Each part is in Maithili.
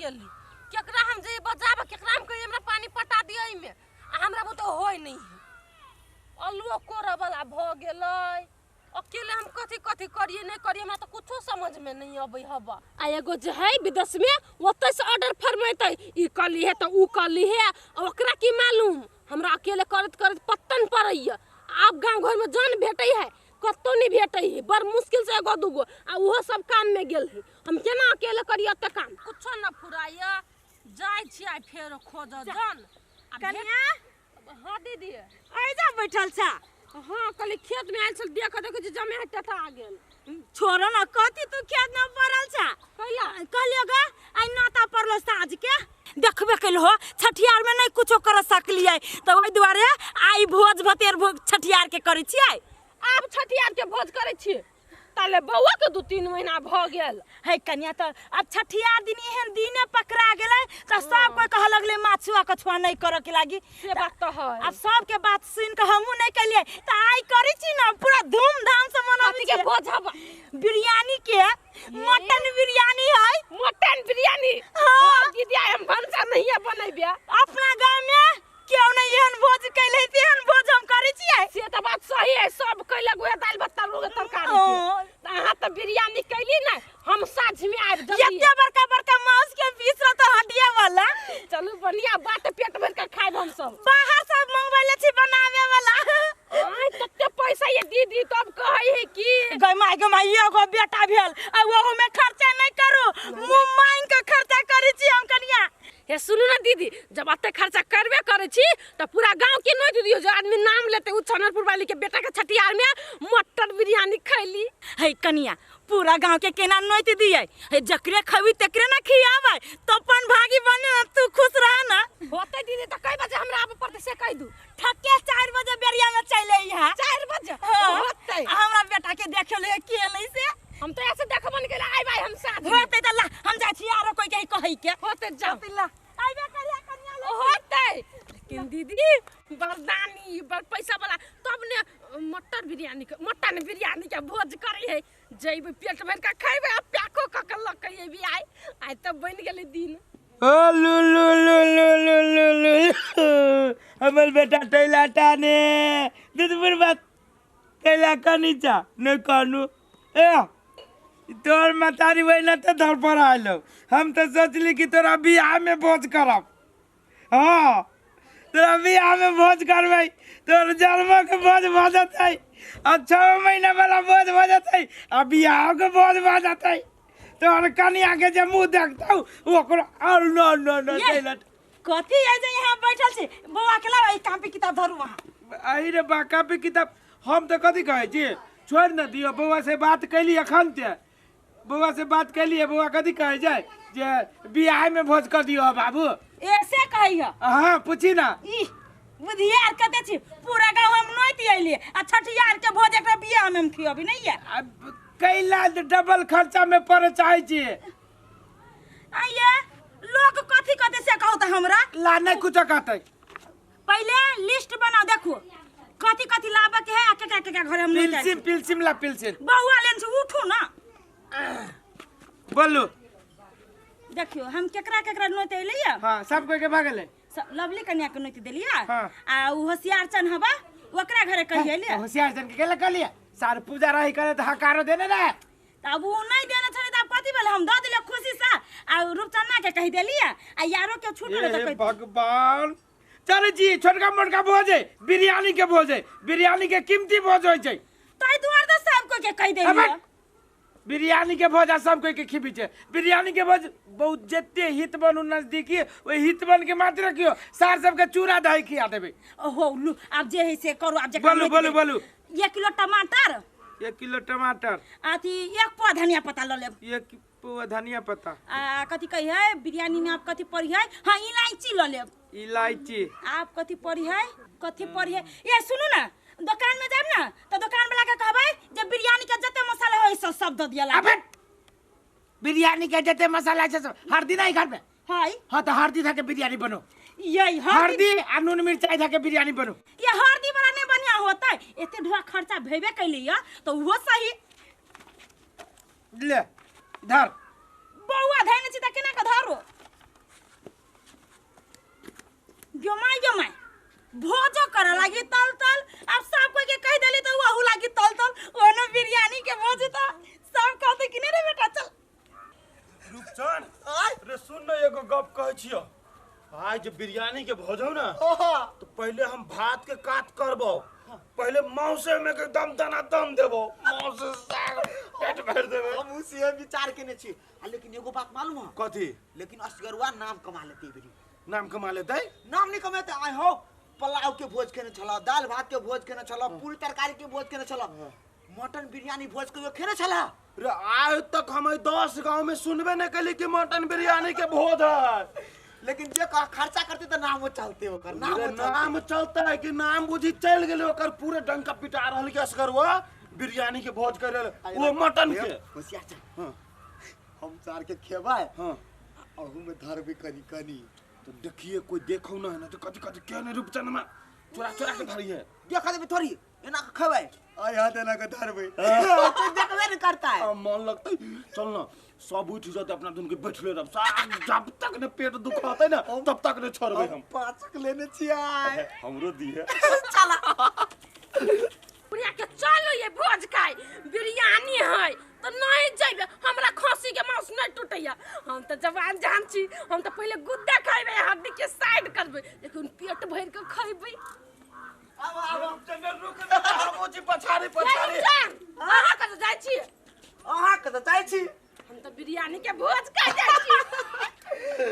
गेली। केकरा हम जे बजाब, केकरा हम कहियै हमरा पानि पटा दिअ एहिमे, आ हमरा बुते होइ नहि है। अल्लुओ कोरऽ वाला भऽ गेलै। अकेले हम कथी कथी करिए नहीं करिए, हमरा तो कुछो समझ में नहीं अबै हबा। आ एगो जे है विदेश में, ओतै से ऑर्डर फरमेतै, ई कली है तऽ ऊ कली है, आ ओकरा की मालूम हमरा अकेले करैत करैत पत्तन पड़ैया। आब गाँव घर में जन भेटै है, कतौ नहीं भेटै है, बड़ मुश्किल से एगो दूगो, आ ओहो सब काम में गेल है। हम केना अकेले करिए एते काम? कुछो न फुराइया। जाइ छी आइ फेर खोजऽ जन। आ भेट- कनिया। हाँ दीदी। एहिजा बैठल छा? हाँ, कहली खेत में आयल छल, देख देख जे जमे है टटा गेल। छोड़ो न, कथी तू खेत में पड़ल छा? कैला? कहलियो गा, आइ नाता पड़लो साँझ के, देखबे कैल हो छठियार में नहीं कुछो कर सकलियै, तऽ ओहि दुआरे आइ भोज भतेर भोज छठियार के करै छियै। आब छठियार के भोज करै छियै? ताले बौआ के 2-3 महीना भऽ गेल। है कनिया, तऽ आब छठियार दिन एहन दिने पकड़ा गेलै तऽ सब कोइ कहऽ लगलै माछुआ कछुआ नहीं करऽ के लागी। से बात तऽ है। आब सबके बात सुनि कऽ हमहूँ नहीं केलियै, तऽ आइ करै छी ने, पूरा धूमधाम से मनाबै कथी के छियै। भोज हबा? बिरयानी के, मटन बिरयानी है। मटन बिरयानी? हाँ। दीदी, आइ हम भनसा नहीं बनेबै। अपना गाँव में केओ नहीं एहन भोज कैले, तेहन भोज हम करै छियै। से तऽ बात सही है, सब कैलक उहे दालि भात आलू के तरकारी के। ओ। तऽ अहाँ तऽ बिरयानी कैली ने, हम साँझ में आबि जल्दी। एते बड़का बड़का मांस के पीस रहत हड्डिया वाला। चलू बढ़िया बात, पेट भरि के खायब हम सब। बाहर से मंगबैले छी बनावे वाला। आइ तते पैसा ये दीदी, तब कहै है की गै माय, गै माय, एगो बेटा भेल आ ओहू में खर्चा नहीं करू, मुँह मांगि के खर्चा करै छी हम कनिया। हे सुनू ना दीदी, जब एते खर्चा करबे करै छी तऽ पूरा गांव के नोति दियौ, जे आदमी नाम लेतै उ छनरपुर वाली के बेटा के छठियार में मटन बिरयानी खैली। हे कनिया, पूरा गांव के केना नोति दियै? हे जकरे खबी तकरे ना खियाबै, तो अपन भागी बने ना, तू खुश रह ना। होतै दीदी, तऽ कै बजे हमरा आबऽ पड़तै से कहि दू। ठके 4 बजे बेरिया में चलि अइहा। 4 बजे? हाँ। होतै। आ हमरा बेटा के देखे ले के एलै से। हम तऽ ऐसे देखबो नहि केलियै, आइ बाइ हम साँझ में। होतै तऽ ला, हम जाइ छी आरो कोइ के कहै के। होतै, जाउ। होतै, ला। आइबे करिया कनिया ले। होतै। लेकिन दीदी बरदानी बड़ पैसा वाला, तब ने मटन बिरयानी के, मटन बिरयानी के भोज करै है। जइबै पेट भरि के खैबै आ पैको कऽ के लऽ के अयबै। आइ आइ तऽ बनि गेलै दिन। ओ लू लू लू लू लू लू लू, हमर बेटा तैला टाने दूधपुर बात तैला कनी चा नहीं कहनू। ए तोर मतारी वही तऽ धर पर आयलो। हम तऽ सोचली कि तोरा बियाह में भोज करब। हाँ, तोरा बियाह में भोज करबै, तोर जन्म के भोज भऽ जेतै, आ 6 महीना वाला भोज भऽ जेतै, आ बियाह के भोज भऽ जेतै। तोहर कनिया के जे मुँह देखतौ ओकरो और न न न ये। तैला। कथी है जे यहाँ बैठल छी? बौआ के लाओ, ई कापी किताब धरू वहाँ। अही रे बा, कापी किताब हम तऽ कथी कहै छी, छोड़ि ने दियौ। बौआ से बात कैली अखन ते, बौआ से बात कैलियै, बौआ कथी कहै छै जे बियाह में भोज कऽ दियौ बाबू। ऐसे कहै है? हाँ, पूछी ना। ई बुधियार कते छी, पूरा गाँव हम नोति अयलियै आ छठियार के भोज एकरा बियाह में हम खियबी नहीं है। अब कैला डबल खर्चा में पड़े चाहे छी। आइए लोग कथी कहते से कहू तऽ हमरा। ला नहीं कुछ कहते। पहले लिस्ट बनाओ, देखो कथी कथी लाबे के है आ केकरा केकरा घर हम नहीं जाइ पिलसिम छी। पिलसिम ला पिलसिम। बौआ लेन से उठू ना। बोलू। देखियो हम केकरा केकरा नोति अयलियै। हाँ, सब कोई के भागल है। लवली कन्या के नोति देलियै। हाँ। आ उ होशियार चन हबा ओकरा घरे कहि अयलियै। हाँ, होशियार चन के केला कहलियै? सार पूजा रही करे तऽ हकारो देने रहे। तऽ अब उ नहीं देने छलै तऽ आब कथी भेलै, हम दऽ देलियै खुशी से। आ रूपचन्ना के कहि देलियै आ यारो के छूटल तऽ हे कहि भगवान। चल जी, छोटका मोटका भोज है, बिरयानी के भोज है, बिरयानी के कीमती भोज होइ छै। ताहि दुआरे तऽ सब कोई के कहि देलियै। अबे, बिरयानी के भोज आ सब कोई के खिबी छै। बिरयानी के भोज बहुत जते हित बनू नजदीकी, ओहि हित बन के मात्र रखियो, सार सबके चूड़ा दही खिया देबै। ओहो लू, आब जे है से करू, आब जे बोलू, बोलू, बोलू। 1 किलो टमाटर। 1 किलो टमाटर। अथी 1 पौआ धनिया पत्ता लऽ लेब। 1 पौआ धनिया पत्ता। आ कथी कहै है बिरयानी में आप कथी पड़ी है? हाँ, इलायची लऽ लेब। इलायची। आप कथी पड़ी है? कथी पड़ी है? ये सुनू ना, दुकान में जाब ना तो दुकान वाला के कहबै जे बिरयानी के जते मसाला होय सब सब दऽ दिअ लागे। अबे बिरयानी के जते मसाला छै सब हरदी नहीं घर में? हाय। हाँ, तो हरदी धऽ के बिरयानी बनो। यही हरदी। हरदी आ नून मिरचाई धऽ के बिरयानी बनो। ये हरदी वाला नहीं बढ़िया होतै, एते ढोआ खर्चा भेबे कैली या तो उहो सही। ले इधर। बौआ धैने छी त केना के धरू? गमाई गमाई भोजो करे लागी तल तल। अब सब कोई के कह देली तो वहु लागी तल तल ओनो बिरयानी के भोज त सब कहते कि नहीं रे बेटा चल। रूपचन रे सुन न एगो गप कहै छियो, आज जे बिरयानी के भोज हो ना तो पहले हम भात के काट करबो, पहले मांसे में के दम दना दम देबो, मांसे साग पेट भर देबे। हम उसी विचार केने छी। लेकिन एगो बात मालूम है कथी? लेकिन असगरुआ नाम कमा लेते बेरी। नाम कमा लेते? नाम नहीं कमेते। आइ हो पुलाव के भोज खेने छला, दाल भात के भोज खेने छला, पूरी तरकारी के भोज खेने छला, मटन बिरयानी भोज कहियो खेने छला? रे आज तक हम 10 गांव में सुनबे न कली कि मटन बिरयानी के भोज है। लेकिन जे खर्चा करते तो नाम चलते ओकर, नाम चलता है कि नाम बुझी चल गेले ओकर पूरे डंका पिटा रहल के असगरुआ बिरयानी के भोज करे वो मटन के। होशियार चल। हां हम चार के खेबै। हां और हम धरबे कनी कनी। तो देखिए कोई देखो ना है ना तो कथी कथी के ने रूपचन में चोरा चोरा के धरी है। देखा देबे थोड़ी एना के खेबै आय हाथ एना के धरबे कोई देखबे नहीं करता है। मन लगतै चल ना सब उठ जाते अपना दुन के बैठले रह साग जब तक ने पेट दुखाते ना तब तक ने छोड़बे हम। पाचक लेने छियै हमरो दिए। चला बुढ़िया के चलो ये भोज खाए बिरयानी है तो नहीं जाइबे, हमरा खसी के मांस नहीं टूटैया। हम तो जवान जान छी, हम तो पहले गुद्दा खाइबे हड्डी के साइड करबे लेकिन पेट भर के खइबे। अब अब चंगल रुक ना हम जी पछाड़ी पछाड़ी। अहाँ कत जाय छी? अहाँ कत जाय छी? हम तो बिरयानी के भोज खा जाय छी।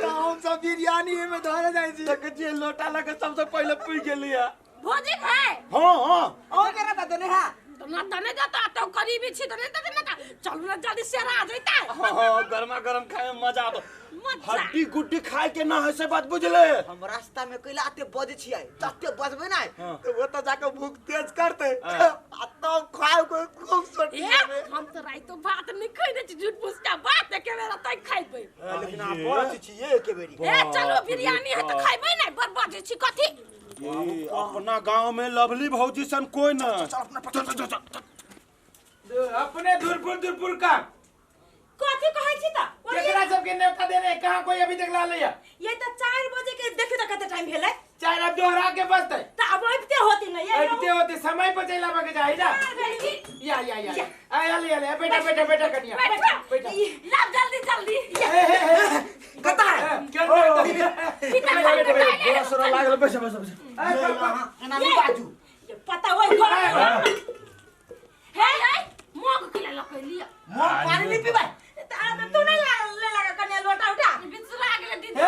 तो हम सब बिरयानी में धरे जाय छी। देख जे लोटा लगे सबसे पहले पी गेलिया। भोज खाए? हां हां ओ केरा त देने है तो ना तने देता तो गरीबी छी तो नहीं देते ना। चलू ना जल्दी सेरा आ जैता। हां गरमा गरम खाए में मजा आबो। हड्डी गुड्डी खाए के ना है से बात बुझले। हम रास्ता में कैला आते बजे छियै तते बजबे ना तो वो तो जाके भूख तेज करते आ तब खाए को खूब सोटी। हम तो राइतो भात नहीं खैने छी, झूठ फूस का बात के बेरा तय खैबे। लेकिन आप बच छियै के बेरी। ए चलो बिरयानी है तो खैबे नै बड़ बजे छी कथी। ये अपना गांव में लवली भौजी सन कोई ना। चल चल चल अपने धुरपुर धुरपुर का कथी कहै छी त केकरा सबके न्योता देने कहां कोई अभी तक ला लिया? ये त 4 बजे के देखि त कते टाइम भेलै। 4 अब दोहरा के बजतै त अब अबिते होती न, ये अबिते होती समय पर चला के जाई ना। या या या आ ले ले बेटा बेटा बेटा कनिया बेटा ला जल्दी जल्दी। कता है बड़ा सोरा लागल। बैठ बैठ बैठ एना नहीं बाजू पता होय घर हे हे मोग के लकै लिया। मोग पानी नहीं पीबै तू नहीं ले लगा कन्या लोटा उठा बिचरा गेले दीदी।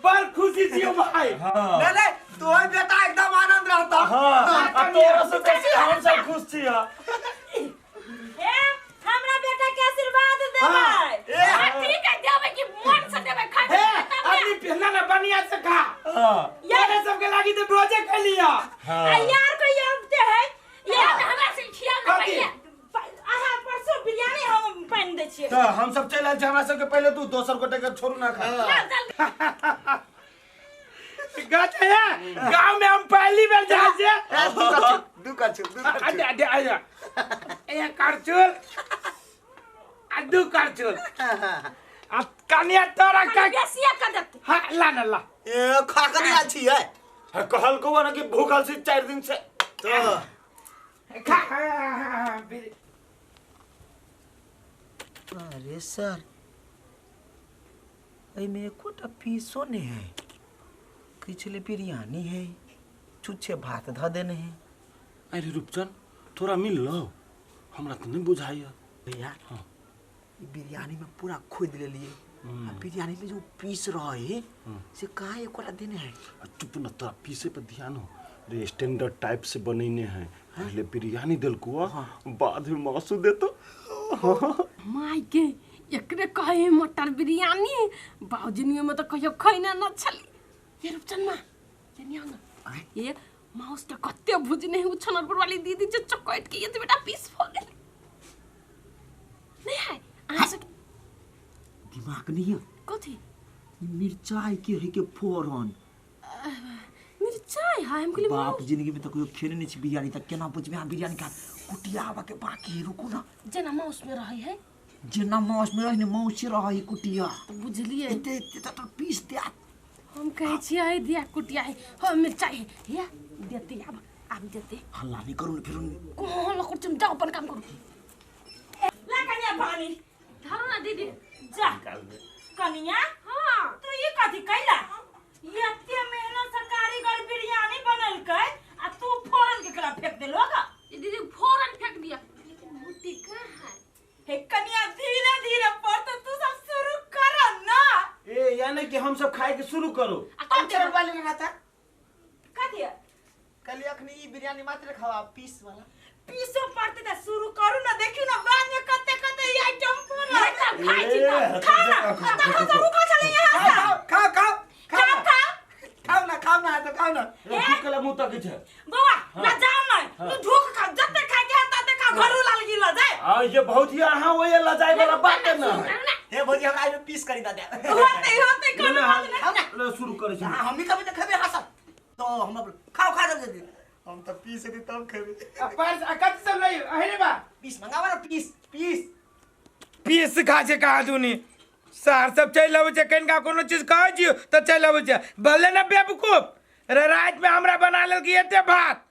बड़ खुशी छियो भाई। हां ले ले तोहर बेटा एकदम आनंद रहता। हां तोरा से बेसी हम सब खुश छियो। ए हमरा बेटा के आशीर्वाद देबै। हां ठीक है देबै कि मन से देबै खाइ। अभी पहला ना बनिया से खा। हां यार सबके लागी तो भोजे खा लिया। हां यार कोई आबते है यार हमरा से खिया ना भैया। अहाँ परसों बिरयानी हम पानि दै छियै त हम सब चलि आयल छी। हमरा सबके पहिले तू दोसर गोटे के छोड़ू ना खा। गाछ है गांव में हम पहली बार जाइ छियै। दू करछुल दू करछुल आ दे आ जा एक करछुल आ दू करछुल आ कनिया तोरा का बेसिया कर देते। हां ला ना ला ए खा के नहीं आयल छियै। कहल को ना कि भूखल छी 4 दिन से तो खा। अरे सर एहिमे एकोटा पीसो नहीं है, किछले बिरयानी है छुच्छे भात ध देने है। अरे रूपचन थोड़ा मिल लो हमरा तो नहीं बुझाइया भैया। हाँ बिरयानी में पूरा खोद ले लिए। बिरयानी में जो पीस रहे से कहाँ एकोटा देने है। चुप न तोरा पीसे पर ध्यान हो रे। स्टैंडर्ड टाइप से बनेने हैं। पहले बिरयानी देलको बाद में मासू देतो। माय के एकरे कहे मटर बिरयानी बाउजनी में तो कहियो खैने न छली। ये रूपचन मां ये नियांग ये माउस त कते भुजने है छनरपुर वाली दीदी जे चकट के ये तो बेटा पीस भ गेल नहीं है। अहाँ से दिमाग नहीं है कथी मिर्चाई के है के फोरन मिर्चाई। हां हम कहली बाप जिंदगी में तो कोई खेने नहीं छी बिरयानी त केना बुझबे। हां बिरयानी का कुटिया के बाकी रुको ना जेना माउस में रहे है जेना माउस में रहे ने मौसी रहे कुटिया तो बुझलिए एते एते त पीस दे। हम कहै छियै दिया कुटिया है हम मिरचाई है या देते आब आब देते। हल्ला नहीं करू ने फिर कोन लकुर तुम जाओ अपन काम करू। ला कनिया पानी धरो ना दीदी जा कनिया। हां तू ई कथी कैला? एते मेहनत से कारीगर बिरयानी बनलकै आ तू फोरन के कला फेंक देलो का? ये दीदी फोरन फेंक दिया लेकिन मोती कहाँ है? हे कनिया धीरे धीरे पर तो तू सब शुरू कर ना। ए यानी कि हम सब खाए के शुरू करो। कौन चरण वाले ना रहता का दिया कल अखनी ई बिरयानी मात्र खावा पीस वाला पीसो पड़ते त शुरू करू ना। देखियो ना बाद में कते कते ई आइटम पूरा खाई छी त खाना तखन से रुको चले यहां से। खाओ खाओ खाओ खाओ खाओ ना खाओ ना तो खाओ ना। ए तू कला मुंह तक छै बौआ ना जाओ ना तू ढूक खा जते खा के तते खा घरू लाल गिला जाए। आ ये भौजी अहां ओए लजाय वाला बात ना हे भौजी हमरा आइ पीस करी द दे। होते होते कोनो बात ना ले शुरू करै छी। हम ही कभी त खेबे हां सब तो हम खाओ खा जल्दी हम त पीस दे तब खेबे। आ पर्स आ कत सब लई अहे बा पीस मंगावा ना पीस पीस पीस खा छै कहा दुनी सार सब चलि अबै छै कनिका कोनो चीज कहै छियौ तऽ चलि अबै छै भले ने बेवकूफ रे। रातिमे हमरा बना लेलकै एते भात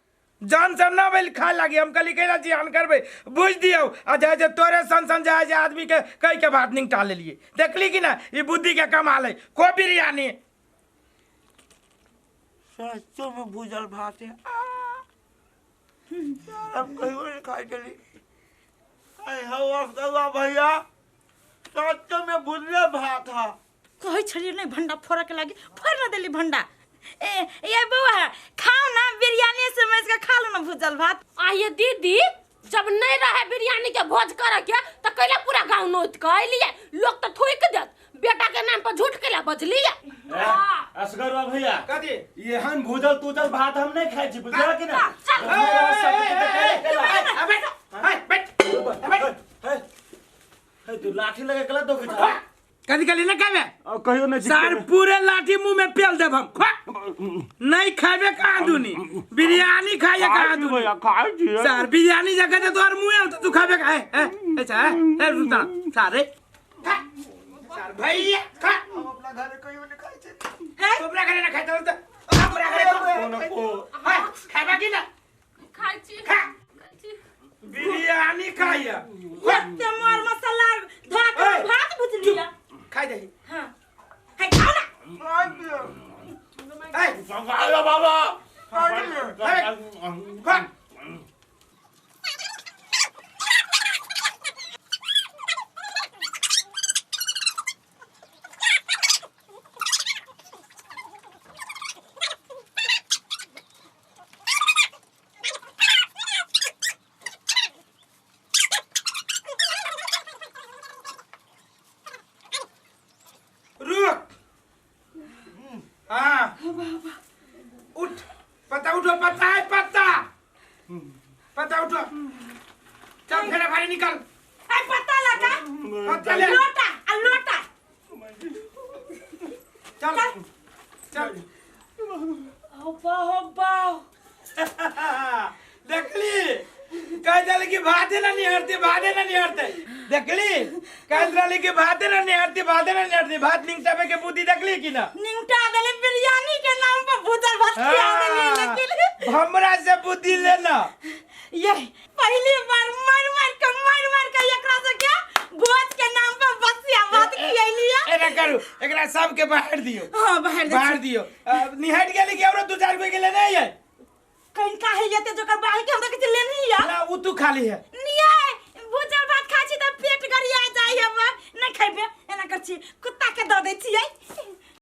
जान सब न भेल खाय लागी। हम कहली कैला जियान करबै बुझि दियौ आ जाइ छै तोरे सन सन जाइ छै आदमी के कहि के भात निपटा लेलियै। देखली कि ना ई बुद्धि के कमाल है को बिरयानी सचो में भूजल भात है। हम कहियो नहीं खाई चली। आई हो अफसरवा भैया सचो में भूजले भात है। कहै छलियै नहीं भंडा फोड़ऽ के लागी फोड़ न देली भंडा। ए ये बौआ खाओ ना बिरयानी समझ के खा लो ना भूजल भात। आ ये दीदी जब नहीं रहे बिरयानी के भोज करे के त कैला पूरा गांव नोत के अइलियै लोग त थुइक देत बेटा के नाम पर झूठ कैला बजलियै। असगरवा भैया कथी एहन भूजल तूजल भात हम नहीं खाइ छी बुझला कि ना? चल हे तू लाठी लगे कला दोगे छा कथी कहली ना खाबे? कहियो नहीं सार पूरे लाठी मुंह में पेल देब हम। खा नहीं खाबे कहाँ दुनी बिरयानी खाइए कहाँ दुनी खाइ छी सार बिरयानी जगह ते तोहर मुंह में तू खाबे का? ए अच्छा ए रुता सारे खा सार भैया खा। हम अपना घर कहियो नहीं खाइ छी। तोरा घरे ना खाइ त तोरा घरे को हां खाबा कि ना? खाइ छी खा बिरयानी खाइए एते मर मसाला धो के भात भुजलिया खाइ दही। हां है खाओ ना। ए संभालो बाबा खा रुक। हाँ उठ पत्ता उठो पत्ता है पत्ता पत्ता उठो चल फेरा भारी निकल। ए पत्ता लगा पत्ता ले लोटा आ लोटा चल चल। होबा होबा देखली कह दिल कि भाते ना निहरती भाते ना निहरते। देखली कह दिल कि भाते ना निहरती भाते ना निहरती भात निंगटाबे के बुद्धि देखली कि ना? निंगटा देले बिरयानी के नाम पर भूजल भात खिया देली लेकिन हमरा से बुद्धि लेना। ये पहली बार मार मार के एकरा से क्या भोज के नाम पर बसिया भात खियलिया। एना करू एकरा सब के बाहर दियो। हां बाहर दे बाहर दियो। निहट गेली कि औरो दू चार गो गेले नहीं है कहीं काहे जते जोकर बाहर के हमरा किछ लेनी या ना उ तू खाली है निया भूजल भात खा छी त पेट गरिया जाय हमर। नहीं खेबे एना कर छी कुत्ता के द दै छियै।